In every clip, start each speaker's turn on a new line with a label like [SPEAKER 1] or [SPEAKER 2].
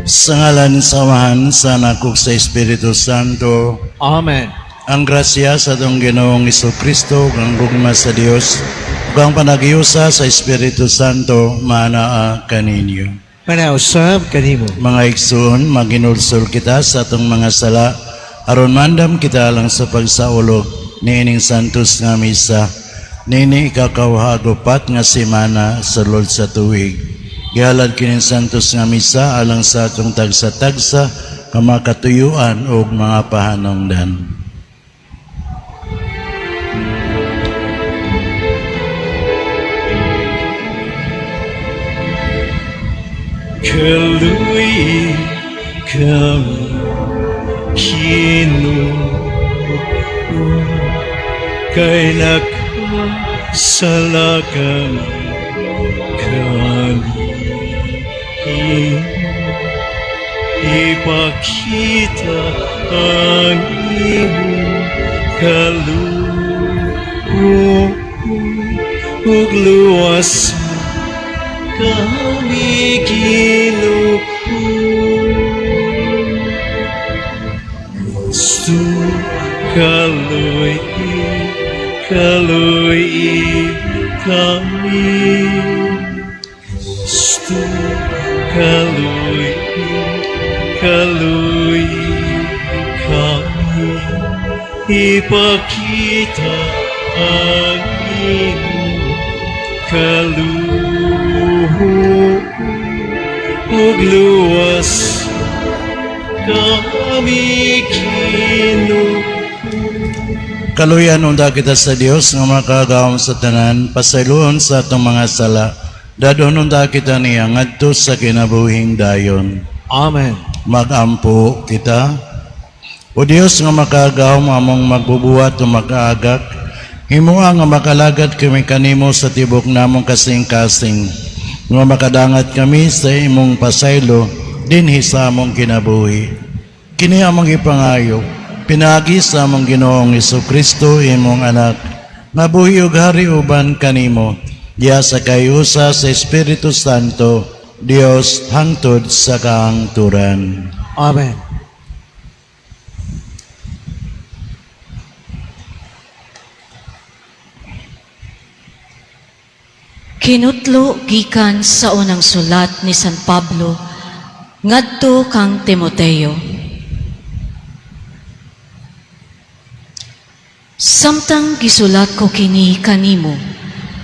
[SPEAKER 1] Sa ngalan sa Amahan, sa Anak ug sa Espiritu Santo.
[SPEAKER 2] Amen.
[SPEAKER 1] Ang grasya sa atong Ginoong Kristo, ang gugma sa Dios, ug ang panaghiusa sa Espiritu Santo maanaa kaninyo.
[SPEAKER 2] Manausab kanimo.
[SPEAKER 1] Mga igsoon, maghinulsol kita sa atong mga sala aron mandam kita alang sa pagsaulog niining santos nga misa niini ikakauhaagupat nga semana sa sulod sa tuig. Gihalad kining santos nga misa alang sa atong tagsa-tagsa nga mga katuyuan ug mga pahanungdan.
[SPEAKER 3] Kaluoyi kami, Ginoo, kay nakasala kami kanimo. Ipakita ang imong kaluoy ug luwasa kami, Ginoo. Kristo, kaluoyi, kaluoyi kami. Kristo, kaluoyi, kaluoyi kami. Ipakita ang imong kaluoy ug luwasa kami, Ginoo.
[SPEAKER 1] Kaluyan unta kita sa Dios nga makagagahom sa tanan, pasayloon sa atong mga sala. Dad-on unta kita niya ngadto sa kinabuhing dayon.
[SPEAKER 2] Amen.
[SPEAKER 1] Magampo kita. O Dios nga makagagahom, among magbubuhat o mag-aagak, himoa nga makalagad kami kanimo sa tibok namong kasing-kasing, nga makadangat kami sa imong pasaylo dinhi sa among kinabuhi. Kini among ipangayo pinaagi sa among Ginoong Kristo, imong anak, nga buhi ug hari uban kanimo, diha sa kahiusa sa Espiritu Santo, Dios hangtod sa kahangturan.
[SPEAKER 2] Amen.
[SPEAKER 4] Kinutlo gikan sa unang sulat ni San Pablo ngadto kang Timoteo. Samtang gisulat ko kini kanimo,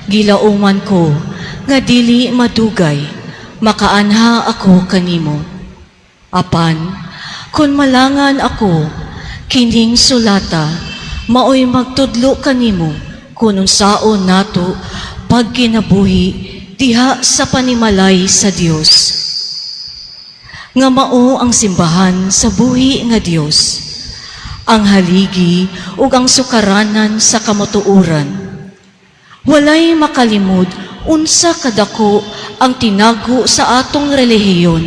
[SPEAKER 4] gilauman ko nga dili madugay makaanha ako kanimo. Apan kun malangan ako, kining sulata maoy magtudlo kanimo kun unsaon nato pagkinabuhi diha sa panimalay sa Dios, nga mao ang simbahan sa buhi nga Dios, ang haligi ug ang sukaranan sa kamatuoran. Walay makalimod unsa kadako ang tinago sa atong relihiyon.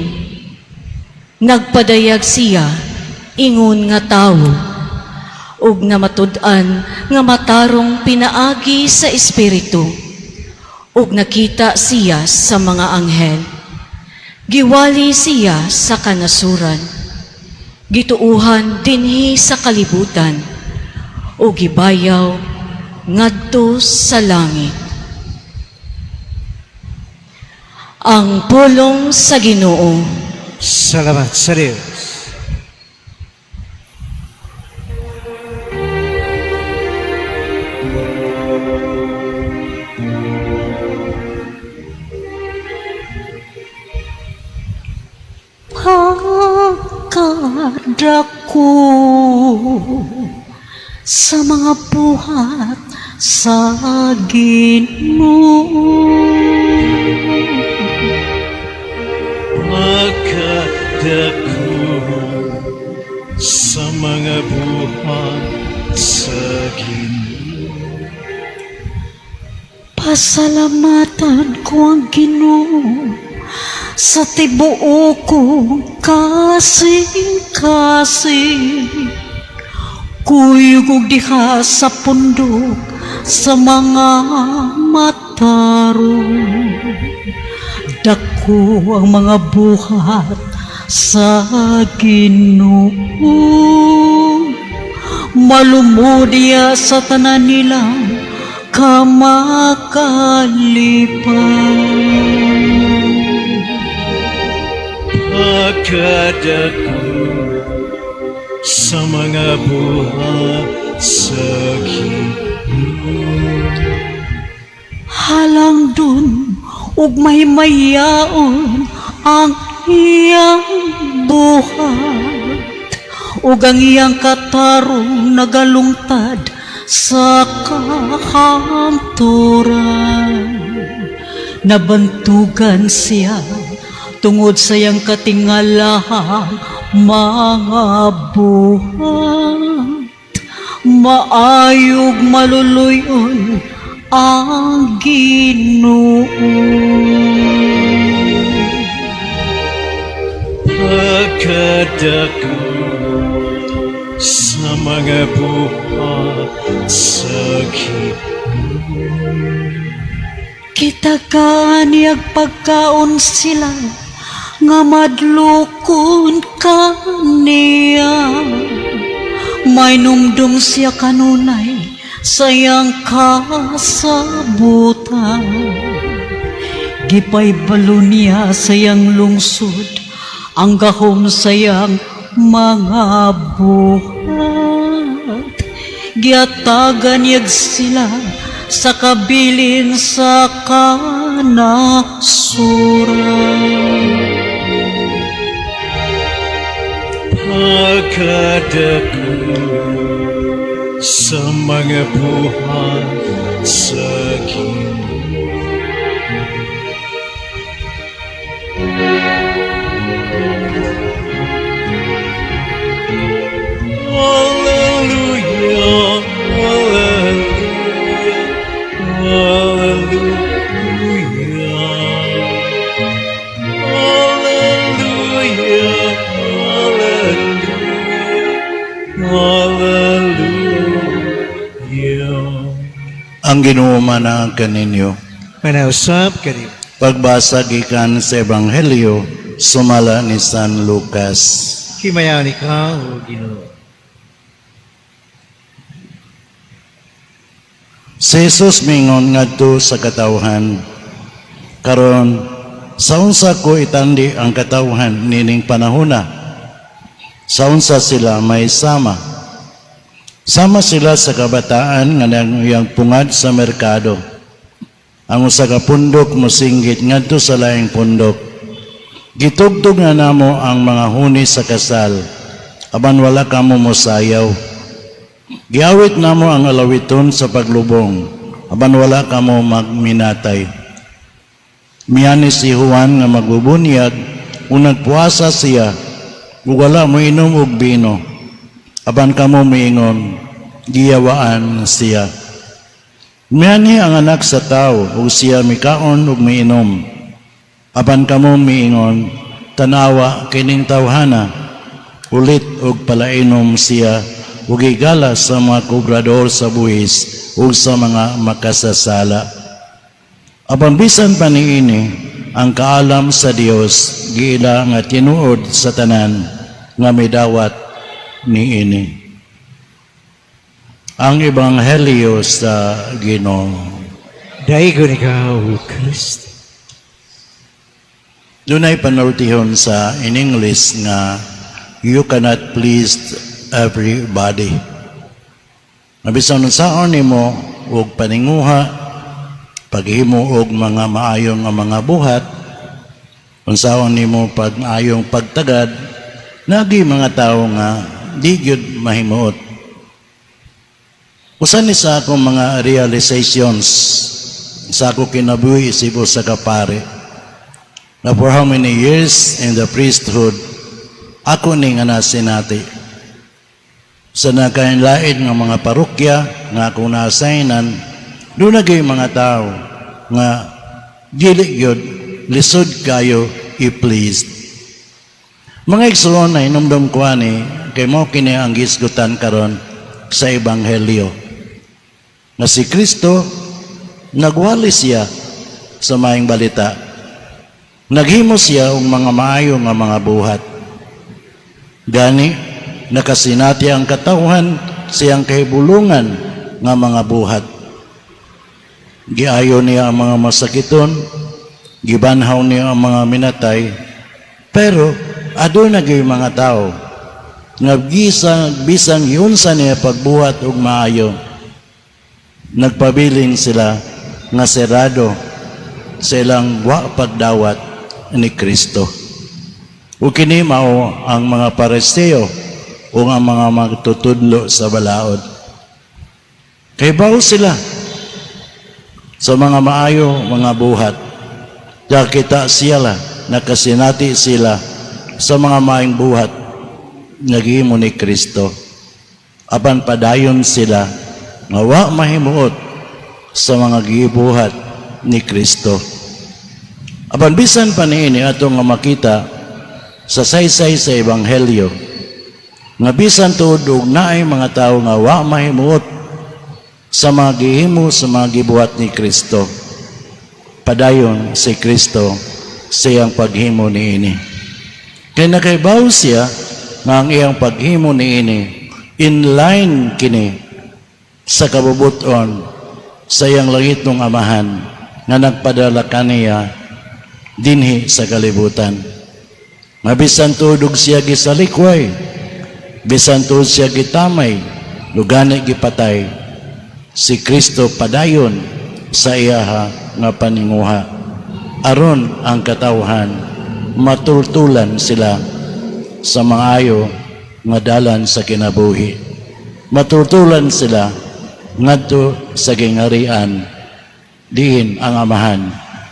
[SPEAKER 4] Nagpadayag siya ingon nga tawo ug namatud-an nga matarong pinaagi sa Espiritu, ug nakita siya sa mga anghel. Giwali siya sa kanasuran, gituuhan dinhi sa kalibutan, ug gibayaw ngadto sa langit. Ang pulong sa Ginoo.
[SPEAKER 2] Salamat sa Dios.
[SPEAKER 5] Pagkadako sa mga buhat sa Ginoo.
[SPEAKER 3] Pagkadako sa mga buhat sa Ginoo.
[SPEAKER 5] Pasalamatan ko ang Ginoo sa tibuok kong kasing-kasing. Kuyog diha sa pundok sa mga matarong. Dako ang mga buhat sa Ginoo. Malumodya sa tanan nilang kamakalipay.
[SPEAKER 3] Pagkadako sa mga buhat sa Ginoo.
[SPEAKER 5] Halangdon ug mahimayaon ang iyang buhat ug ang iyang katarong nagalungtad sa kahangturan. Nabantugan siya tungod sa iyang katingalahang mga buhat. Maayog maluluyon ang Ginoo.
[SPEAKER 3] Pagkadako sa mga buhat sa Ginoo.
[SPEAKER 5] Gitagaan niyag pagkaon sila nga madlokon kaniya. Mainumdum siya kanunay sa iyang kasabutan. Gipaybalo niya sa iyang lungsod ang gahom sa iyang mga buhat. Giatagan niya sila sa kabilin sa kanasuran.
[SPEAKER 3] Pagkadako sa mga buhat sa Ginoo. Alleluia, alleluia, alleluia. Alleluia, alleluia, alleluia.
[SPEAKER 1] Ang Ginoo man kaninyo.
[SPEAKER 2] Manausap kanimo.
[SPEAKER 1] Pagbasa gikan sa Ebanghelyo sumala ni San Lucas.
[SPEAKER 2] Himayaon ikaw, O Ginoo.
[SPEAKER 1] Si Jesus mingon ngadto sa katawhan, karon sa unsa ko itandi ang katawhan nining panahona? Sa unsa sila may sama? Sama sila sa kabataan nga nanguyang pungad sa merkado. Ang usa ka pundok mosinggit ngadto sa laing pundok. Gitugtog na namo ang mga huni sa kasal, apan wala kamo mosayaw. Giawit namo ang alawiton sa paglubong, apan wala kamo magminatay. Miyani si Juan nga magbubunyag, ug nagpuasa siya, ug wala moinom og bino. Apan kamo miingon, giyawaan siya. Miyani ang anak sa tao, ug siya mikaon ug miinom. Apan kamo miingon, tanawa kining tawhana, ulit og palainom siya, ug higala sa mga kobrador sa buhis ug sa mga makasasala. Apan bisan pa niini, ang kaalam sa Dios giila nga tinuod sa tanan nga midawat niini. Ang Ebanghelyo sa Ginoo.
[SPEAKER 2] Daigon ikaw, O Kristo.
[SPEAKER 1] Dunay panultihon sa in English nga you cannot please everybody. Mabisan unsaon nimo og paninguha, paghimo og mga maayong nga mga buhat, unsaon nimo pag maayong pagtagad, nagi mga tawo nga di gyud mahimuot. Usa ni sa akong mga realizations sa ako kinabuhi isip usa ka pare. Na for how many years in the priesthood, ako ni nga nasinati. Sa nakainlain nga mga parokya nga akong naassignan, doon na gyud mga tao nga dili gyud lisod kayo i-pleased. Mga igsoon na inumdum ko ani, kay mo kini ang gisgutan karon sa Ebanghelyo. Nga si Kristo nagwali siya sa maayong balita. Naghimo siya og mga maayo nga mga buhat. Gani nakasinati ang katawhan sa iyang kahibulungan nga mga buhat. Giayo niya ang mga masakiton, gibanhaw niya ang mga minatay, pero aduna gyud mga tao nga bisang giunsa niya pagbuhat og maayo, nagpabilin sila nga serado sa ilang wa pagdawat ni Kristo. Ug kini mao ang mga Pariseo o ang mga magtutudlo sa balaod. Kay bawo sila sa mga maayo mga buhat. Kita sila, nakasinati sila sa mga maayong buhat nga gihimo ni Kristo. Apan padayon sila nga wa mahimuot sa mga gibuhat ni Kristo. Apan bisan pa niini, ato nga makita sa saysay sa Ebanghelyo nga bisan tuod og naay mga tawo nga wa mahimuot sa mga gihimo, sa mga gibuhat ni Kristo, padayon si Kristo sa iyang paghimo niini. Kay nakaibaw siya nga ang iyang paghimo niini, in line kini sa kabubuton sa iyang langitnong Amahan nga nagpadala kaniya dinhi sa kalibutan. Nga bisan tuod og siya gisalikway, bisan tuod siya gitamay, lugani gipatay, si Kristo padayon sa iyaha nga paninguha aron ang katawhan matultulan sila sa maayo nga dalan sa kinabuhi, matultulan sila ngadto sa gingarian diin ang Amahan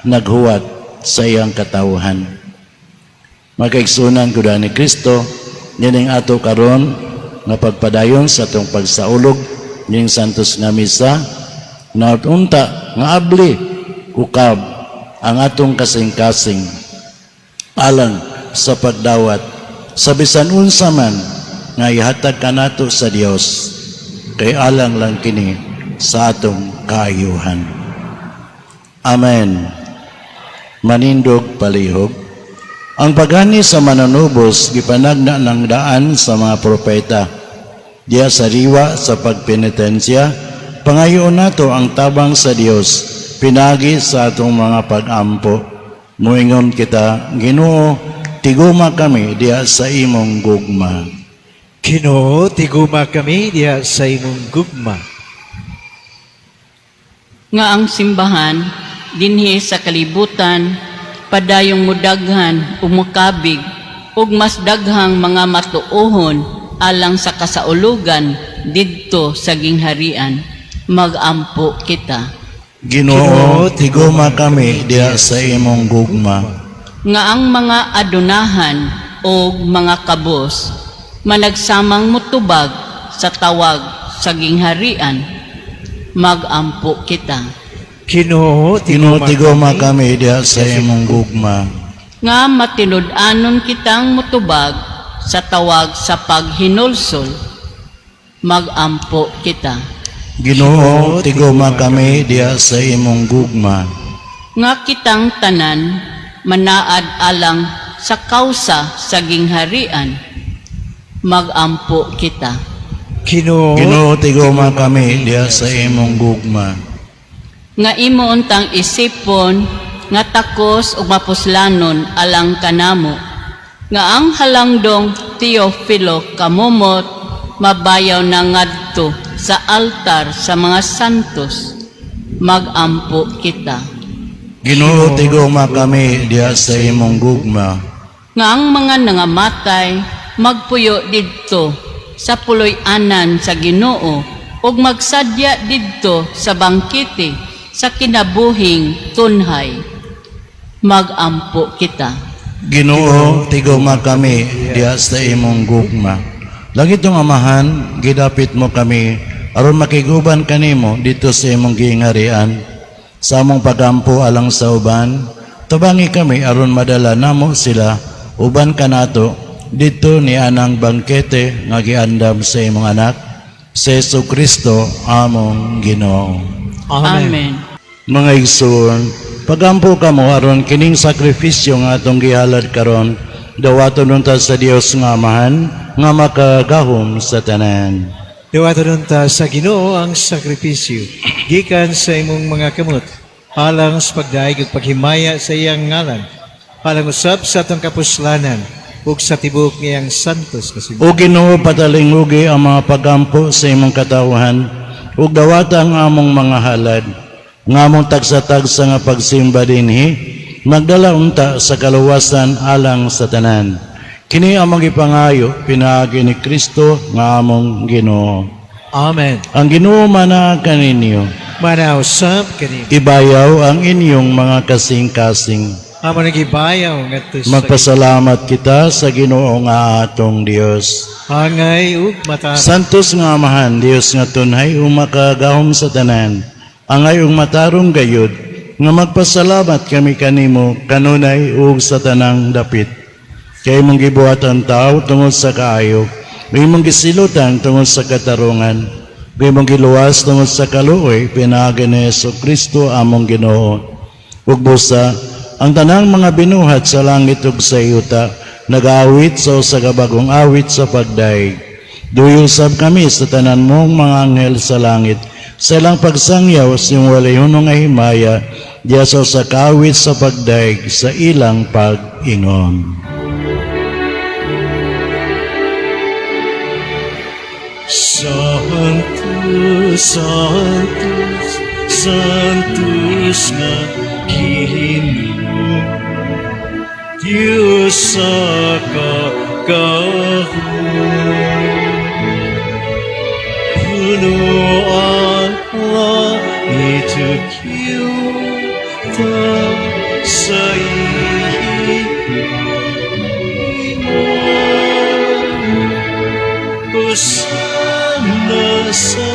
[SPEAKER 1] naghuwat sa iyang katawhan. Mga kaigsuonan ko ni Kristo, nining ato karon nga pagpadayon sa atong pagsaulog ning Santos nga Misa, unta nga abli ukab ang atong kasing-kasing alang sa pagdawat sa bisan unsa man nga ihatag kanato sa Dios, kay alang lang kini sa atong kaayuhan. Amen. Manindog palihog. Ang pag-ani sa Manunubos gipanagna ng daan sa mga propeta. Diya sa riwa sa pagpenitensya, pangayoon nato ang tabang sa Dios pinagi sa atong mga pag-ampo. Muingon kita, Ginoo, tiguma kami diha sa imong gugma.
[SPEAKER 2] Ginoo, tiguma kami diha sa imong gugma.
[SPEAKER 6] Nga ang simbahan dinhi sa kalibutan padayong mudaghan ug mokabig ug mas daghang mga matuohon alang sa kasaulugan didto sa gingharian. Magampo kita.
[SPEAKER 1] Ginoo, tiguma kami diha sa imong gugma.
[SPEAKER 6] Nga ang mga adunahan o mga kabos managsamang mutubag sa tawag sa gingharian. Magampo kita.
[SPEAKER 2] Ginoo,
[SPEAKER 1] Ginoo, tiguma kami diha sa imong gugma.
[SPEAKER 6] Nga matinud-anon kitang mutubag sa tawag sa paghinulsol. Magampo kita.
[SPEAKER 1] Ginoo, tiguma kami diha sa imong gugma.
[SPEAKER 6] Nga kitang tanan manaad alang sa kausa sa gingharian. Magampo kita.
[SPEAKER 2] Ginoo,
[SPEAKER 1] Ginoo, tiguma kami diha sa imong gugma.
[SPEAKER 6] Nga imo untang isipon nga takos ug mapuslanon alang kanamo, nga ang halangdong Teofilo Camomot mabayaw na ngadto sa altar sa mga santos. Magampo kita.
[SPEAKER 1] Ginoo, tiguma kami diha sa imong gugma.
[SPEAKER 6] Nga ang mga nangamatay magpuyo didto sa puloy-anan sa Ginoo ug magsadya didto sa bangkete sa kinabuhing tunhay. Magampo kita.
[SPEAKER 1] Ginoo, tiguma kami diha sa imong gugma. Langitnong Amahan, gidapit mo kami aron makiguban kanimo didto sa imong gihingarian. Sa among pagampo alang sa uban, tubangi kami aron madala namo sila uban kanato didto ni anang bangkete nga giandam sa imong anak, sa Hesus Kristo among Ginoo.
[SPEAKER 2] Amen.
[SPEAKER 6] Amen.
[SPEAKER 1] Mga igsoon, pagampo kamo aron kining sakripisyo nga atong gihalad karon Dawaton unta sa Dios nga Amahan nga makagahom sa tanan.
[SPEAKER 2] Dawaton unta sa Ginoo ang sakripisyo gikan sa imong mga kamot alang sa pagdayeg ug paghimaya sa iyang ngalan, alang usab sa atong kapuslanan ug sa tibuok niyang santos nga simbahan.
[SPEAKER 1] O Ginoo, patalingugi ang mga pagampo sa imong katawhan ug dawata ang among mga halad nga among tagsa-tagsa nga pagsimba dinhi magdala unta sa kaluwasan alang sa tanan. Kini among gipangayo pinaagi ni Kristo nga among Ginoo.
[SPEAKER 2] Amen.
[SPEAKER 1] Ang Ginoo mana kaninyo.
[SPEAKER 2] Manaw usab kanimo.
[SPEAKER 1] Ibayaw ang inyong mga kasing-kasing.
[SPEAKER 2] Amo nagibayaw ngadto sa
[SPEAKER 1] Magpasalamat kita sa Ginoo nga atong Dios.
[SPEAKER 2] Angay ug matarong.
[SPEAKER 1] Santos nga Amahan, Dios nga tunhay ug makagahom sa tanan. Angay ug matarong gayud nga magpasalamat kami kanimo kanunay ug sa tanang dapit. Kay imong gibuhat ang tao tungod sa kaayo, imong gisilutan tungod sa katarungan, imong giluwas tungod sa kaluoy pinaagi ni Hesus Kristo among Ginoo. Ug busa ang tanang mga binuhat sa langit ug sa yuta nagaawit sa usa ka bagong awit sa pagdayeg. Duyo usab kami sa tanan mong mga anghel sa langit sa ilang pagsangyaw sa iyong walay hunong nga himaya diya sa usa ka awit sa pagdayeg sa ilang pag-ingon.
[SPEAKER 3] Sanctus, Sanctus, Sanctus nga Ginoo, Dios sa kagahom. Puno ang langit ug yuta sa iyang Hosana sa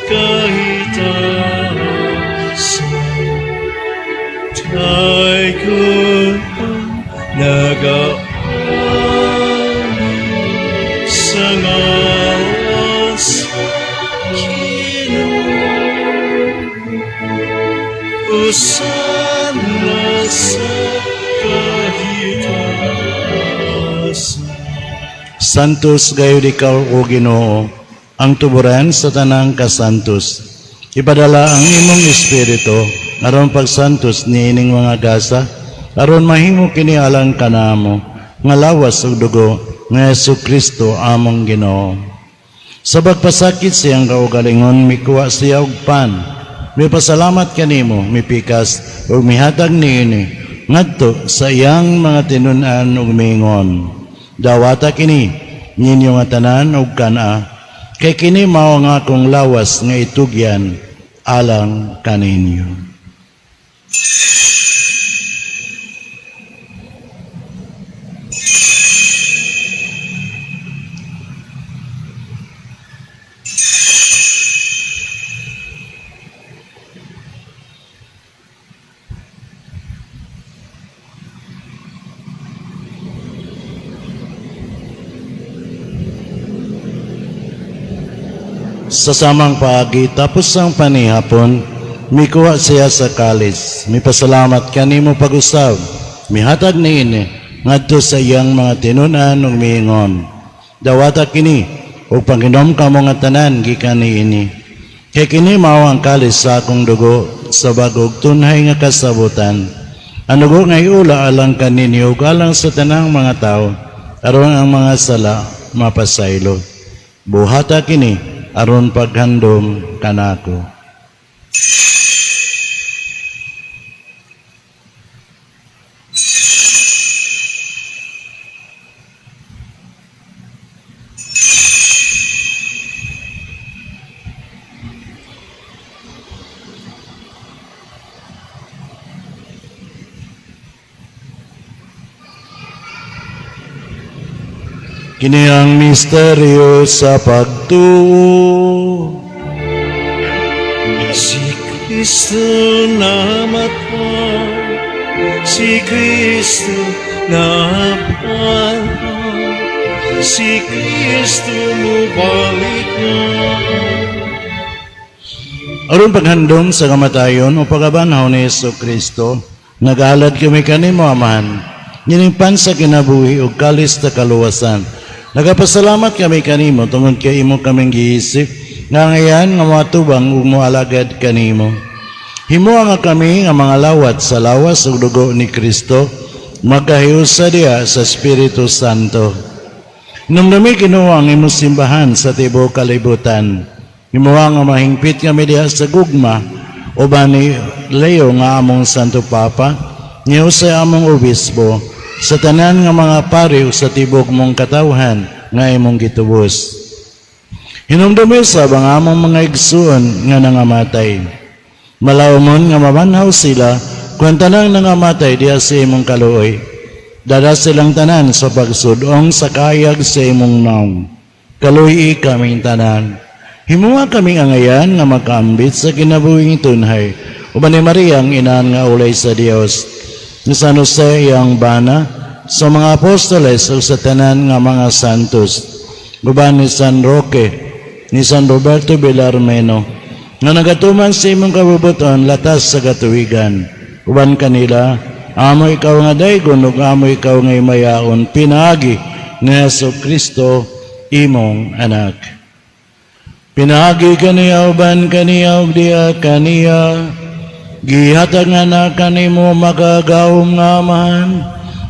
[SPEAKER 3] kahitasan. Daiggon ang nagaagi sa ngalan sa Ginoo. Hosana sa kahitasan.
[SPEAKER 1] Santos gayud ikaw, o Ginoo, ang tuburan sa tanang kasantos. Ipadala ang imong espiritu aron pagsantos niining mga gasa, aron mahimo kini alang kanamo nga lawas ug dugo nga Hesus Kristo among Ginoo. Sa pagpasakit siyang kaugalingon, mikuha siya og pan. Mipasalamat kanimo, mipikas ug mihatag niini ngadto sa iyang mga tinun-an ug miingon: "Dawata kini ninyo nga tanan ug kana, kay kini mao ang akong lawas nga itugyan alang kaninyo." Sa samang paagi, tapos ang panihapon, mikuha siya sa kalis. Mipasalamat kanimo pag-usab. Mihatag niini ngadto sa iyang mga tinun-an ug miingon: "Dawata kini ug panginom kamo nga tanan gikan niini. Kay kini mao ang kalis sa akong dugo sa bag-ong tunhay nga kasabutan. Ang dugo nga iula alang kaninyo ug alang sa tanang mga tawo aron ang mga sala mapasaylo. Buhata kini aron paghandom kanako." Kini ang misteryo sa pagtuo.
[SPEAKER 3] Si Kristo namatay, si Kristo nabuhay, si Kristo mubalik na.
[SPEAKER 1] Aron paghandom sa kamatayon o pagkabanhaw ni Hesus Kristo, nagahalad kami kanimo, Amahan. Nining pan sa kinabuhi ug kalis sa kaluwasan. Nagapasalamat kami kanimo tungod kay imo kaming giisip nga ngayan nga moatubang ug moalagad kanimo. Himoa nga kami nga mga lawat sa lawas ug dugo ni Kristo magkahiusa diha sa Espiritu Santo. Hinumdumi, Ginoo, ang imong simbahan sa tibuok kalibutan. Himoa nga mahingpit kami diha sa gugma uban ni Leo nga among Santo Papa, ni Jose among Obispo, sa tanan nga mga pari ug sa tibuok mong katawhan nga imong gitubos. Hinumdumi sab ang among mga igsuon nga nangamatay. Malawmon nga mamanhaw sila kung tanang nangamatay diha sa imong kaluoy. Dala silang tanan sa pagsudong sa kayag sa imong naong. Kaluy kaming tanan. Himuha kaming angayan nga makaambit sa kinabuhing tunhay. Uban ni Maria ang inaan nga ulay sa Dios. Ni San Jose iyang bana, sa mga apostoles ug sa tanan nga mga santos. Uban ni San Roque, ni San Roberto Bellarmino, nga nagatuman sa imong kabubuton latas sa katuwigan. Uban kanila, amo ikaw nga daygon ug amo ikaw nga imayaon pinaagi ni Hesus Kristo imong anak. Pinaagi kaniya, uban kaniya ug diha kaniya, gihatag nga na kanimo makagagahom nga Amahan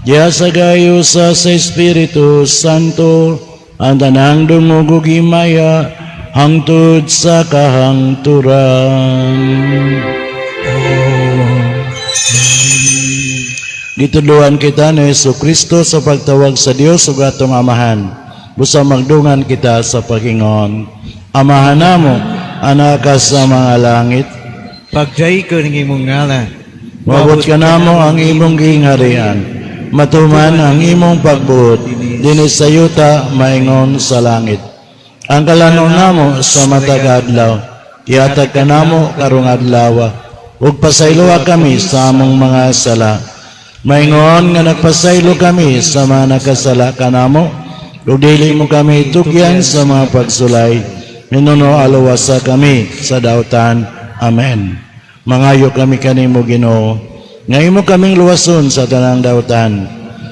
[SPEAKER 1] diha sa kahiusa sa Espiritu Santo ang tanang dungog ug himaya hangtod sa kahangturan. Gitudloan kita ni Hesus Kristo sa pagtawag sa Dios ug atong Amahan. Busa magdungan kita sa pagingon. Amahan namo, anaa ka sa mga langit.
[SPEAKER 2] Pagdaygon ang imong ngalan.
[SPEAKER 1] Moabot kanamo ang imong gingharian. Matuman ang imong pagbuot dinhi sa yuta maingon sa langit. Ang kalanon namo sa matag adlaw, ihatag kanamo karong adlaw. Ug pasayloa kami sa among mga sala, maingon nga nagpasaylo kami sa mga nakasala kanamo. Ug dili mo kami tugyan sa mga pagsulay, hinuno aluwasa kami sa dautan. Amen. Mangayo kami kanimo, Ginoo, nga imo kaming luwason sa tanang dautan.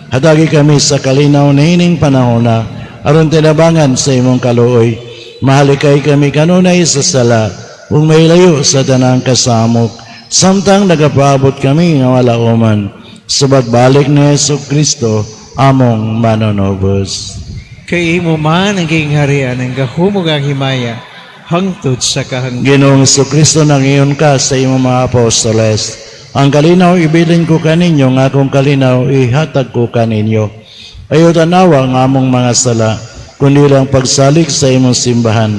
[SPEAKER 1] Hatagi kami sa kalinaw niining panahona aron tinabangan sa imong kaluoy. Mahalikay kami kanunay sa sala ug mailayo sa tanang kasamok samtang nagapaabot kami nga wala uman sa pagbalik ni Hesus Kristo among manunubos.
[SPEAKER 2] Kay imo man ang gingharian, ang gahom ug ang himaya hangtod sa kahangturan.
[SPEAKER 1] Ginoong Kristo, nangiyon ka sa imong mga apostoles, "Ang kalinaw ibilin ko kaninyo, nga akong kalinaw ihatag ko kaninyo. Ayaw tanawa ang among mga sala, kundi lang pagsalig sa imong simbahan.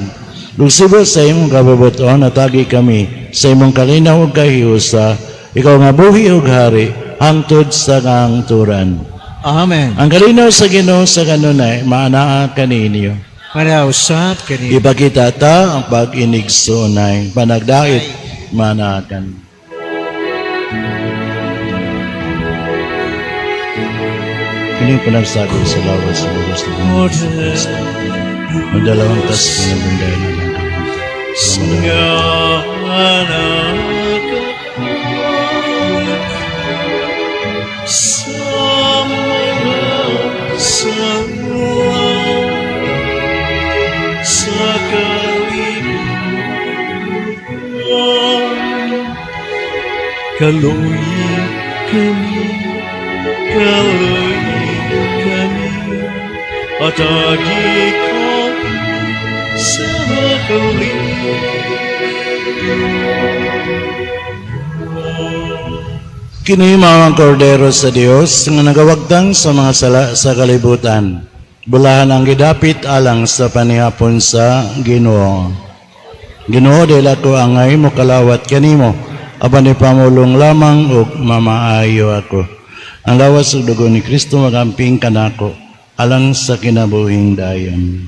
[SPEAKER 1] Ug sa imong kabubuton, hatagi kami sa imong kalinaw ug kahiusa, ikaw nga buhi ug hari, hangtod sa kahangturan."
[SPEAKER 2] Amen.
[SPEAKER 1] Ang kalinaw sa Ginoo sa kanunay maanaa kaninyo.
[SPEAKER 2] Manaa usab kanimo.
[SPEAKER 1] Ipakita ta ang pag-inigsoonay. Panagdait manakan. Kini panagsabi sa lawas sa lubos ng Kristo. Magdalawang tas pinabunday na lang kami.
[SPEAKER 3] Nga anak sa mga sala sa kalibutan, kaluyi kami, kaluyi kami, atagi kami sa kalibutan.
[SPEAKER 1] Kini mao ang kordero sa Dios nga nagawagtang sa mga sala sa kalibutan. Bulahan ang gidapit alang sa panihapon sa Ginoo. Ginoo, dili ako angay mokalawat kanimo, apan ipamulong lamang ug mamaayo ako. Ang lawas ug dugo ni Kristo magamping kanako alang sa kinabuhing dayon.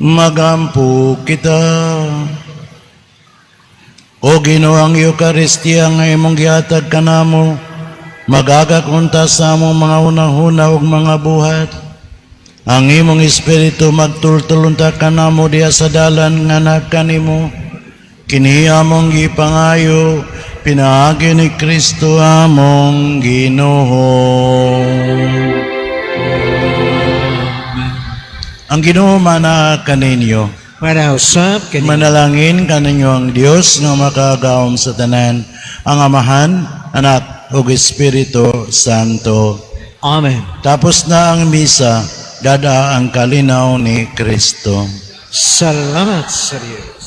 [SPEAKER 1] Magampo kita. O Ginoo, ang Eukaristiya nga imong gihatag kanamo, mag-agak unta sa among mga hunahuna ug mga buhat. Ang imong Espiritu magtultol unta kanamo diha sa dalan nga nagkanimo. Kini among gipangayo pinaagi ni Kristo among Ginoo. Ang Ginoo manaa kaninyo.
[SPEAKER 2] Manausap kaninyo.
[SPEAKER 1] Manalangin kaninyo ang Dios nga makagagahom sa tanan, ang Amahan, Anak ug Espiritu Santo.
[SPEAKER 2] Amen.
[SPEAKER 1] Tapos na ang misa, dad-a ang kalinaw ni Kristo.
[SPEAKER 2] Salamat sa Diyos.